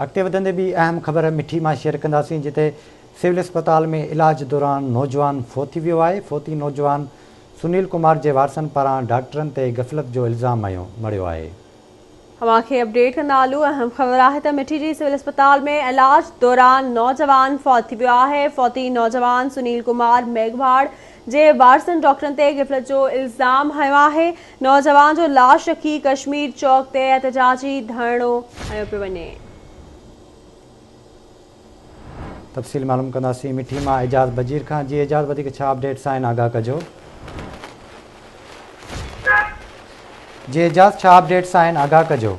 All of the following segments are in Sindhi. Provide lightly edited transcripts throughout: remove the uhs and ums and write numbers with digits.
اڳتي وڌندي ٻي اهم خبر مٺي مان شيئر ڪنداسين جتي سول اسپتال ۾ علاج دوران نوجوان فوت ٿي ويو آهي، فوتي نوجوان سنيل ڪمار جي وارثن پاران ڊاڪٽرن تي غفلت جو الزام مڙهيو آهي. اوهان کي اپڊيٽ ڪندا هلون اهم خبر آهي ته مٺي جي سول اسپتال ۾ علاج دوران نوجوان فوت ٿي ويو آهي فوتي نوجوان سنيل ڪمار ميگهواڙ جي وارثن ڊاڪٽرن تي غفلت جو الزام هنيو آهي نوجوان جو لاش رکي ڪشمير چوڪ تي احتجاجي ڌرڻو هنيو پيو وڃي. تفصيل معلوم ڪنداسين مٺي مان اعجاز بجير کان جي اعجاز وڌيڪ ڇا اپڊيٽس آهن آگاهه ڪجو. جي اعجاز ڇا اپڊيٽس آهن آگاهه ڪجو.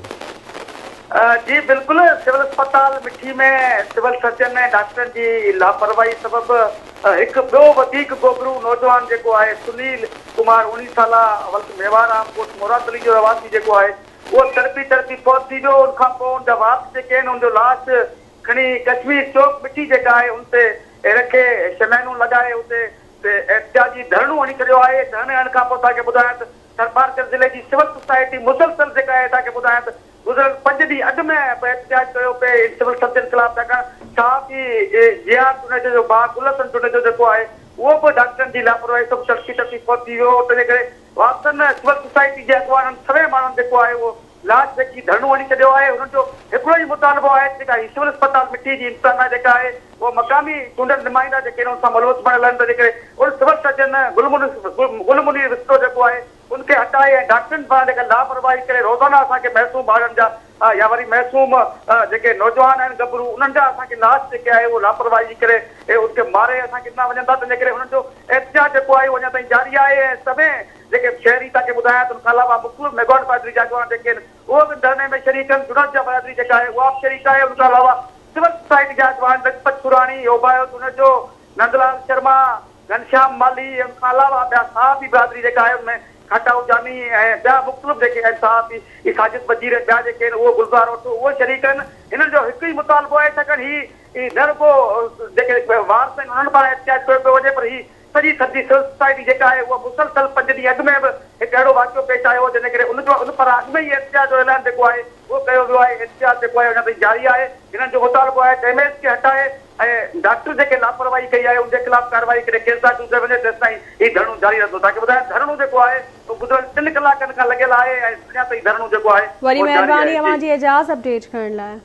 جي بلڪل سول اسپتال مٺي ۾ سول سرجن ۽ ڊاڪٽرن جي لاپرواهي سبب هڪ ٻيو وڌيڪ گوبرو نوجوان جيڪو آهي سنيل ڪمار اوڻيهه سالا ولد ميوارام ڳوٺ مراد علي جو رهواسي جيڪو آهي اهو تڙپي تڙپي فوت ٿي ويو ان کان پوء ان جا وارث جيڪي آهن ان جو لاش کڻي ڪشمير چوڪ مٺي جيڪا آهي ان تي رکي شمعينون لڳائي اتي احتجاجي ڌرڻو هڻي ڇڏيو آهي ڌرڻي هڻڻ کان پوء توهان کي ٻڌايان ته ٿرپارڪر ضلعي جي سول سوسائٽي مسلسل جيڪا آهي توهان کي ٻڌايان ته گذريل پنج ڏينهن اڳ ۾ به احتجاج ڪيو پئي سول سرجن خلاف ڇاڪاڻ صحافي جي آر جوڻيجو جو ڀاء گل حسن جوڻيجو جيڪو آهي اهو به ڊاڪٽرن جي لاپرواهي سبب تڙپي تڙپي فوت ٿي ويو هو تنهنجي ڪري وارثن سول سوسائٽي جي اڳواڻن سوين ماڻهن جيڪو آهي اهو لاش رکي ڌرڻو هڻي ڇڏيو آهي هنن جو هڪڙو ئي مطالبو آهي ته جيڪا هي سول اسپتال مٺي جي انتظاميا جيڪا آهي اها مقامي چونڊيل نمائندا جيڪي آهن ان سان ملوث بڻيل آهن تنهنجي ڪري ان سول سرجن گل منير وسطو جيڪو آهي ان کي هٽائي ۽ ڊاڪٽرن پاران جيڪا لاپرواهي ڪري روزانه اسان کي معصوم ٻارڙن جا يا وري معصوم جيڪي نوجوان آهن ڳڀرو انهن جا اسان کي لاش جيڪي آهي اهو لاپرواهي جي ڪري ان کي ماري اسان کي ڏنا وڃن ٿا تنهنجي ڪري هنن جو احتجاج جيڪو آهي اهو اڃا تائين جاري آهي ۽ سوين جيڪي شهري توهان کي ٻڌايان ته ان کان علاوه مختلف ميگهواڙ برادري جا اڳواڻ جيڪي آهن اهي به ڌرڻي ۾ شريڪ آهن جڙت جا برادري جيڪا آهي اها به شريڪ آهي ان کان علاوه سول سوسائٽي جا اڳواڻ لجپت سوراڻي، اوڀايو تونيجو، نندلال شرما، گهنشيام مالهي ۽ ان کان علاوه ٻيا صحافي برادري جيڪا آهي ان ۾ کاٽائو جاني ۽ ٻيا مختلف جيڪي آهن صحافي هي ساجد بجير ۽ ٻيا جيڪي آهن اهو گلزار اوٺو اهي شريڪ آهن هنن جو هڪ ئي مطالبو آهي ڇاڪاڻ هي نه رڳو جيڪي وارث آهن انهن پاران احتجاج ڪيو پيو وڃي پر هي سڄي ٿر جي سول سوسائٽي جيڪا آهي اها مسلسل پنج ڏينهن اڳ ۾ به هڪ اهڙو واقعو پيش آيو هو جنهن ڪري ان جو ان پاران اڳ ۾ ئي احتجاج جو اعلان جيڪو آهي اهو ڪيو ويو آهي احتجاج جيڪو آهي اڃا تائين جاري آهي هنن جو مطالبو آهي ته ايم ايس کي هٽائي ۽ ڊاڪٽر جيڪي لاپرواهي ڪئي آهي ان جي خلاف ڪارروائي ڪري ڪيس داخل ڪيو وڃي تيستائين هي ڌرڻو جاري رهندو توهان کي ٻڌايان ڌرڻو جيڪو آهي اهو گذريل ٽن ڪلاڪن کان لڳل آهي ۽ اڃا تائين ڌرڻو جيڪو آهي وڏي اهو جاري مهرباني آهي اوهان جي. جي اعجاز اپڊيٽ ڪرڻ لاء.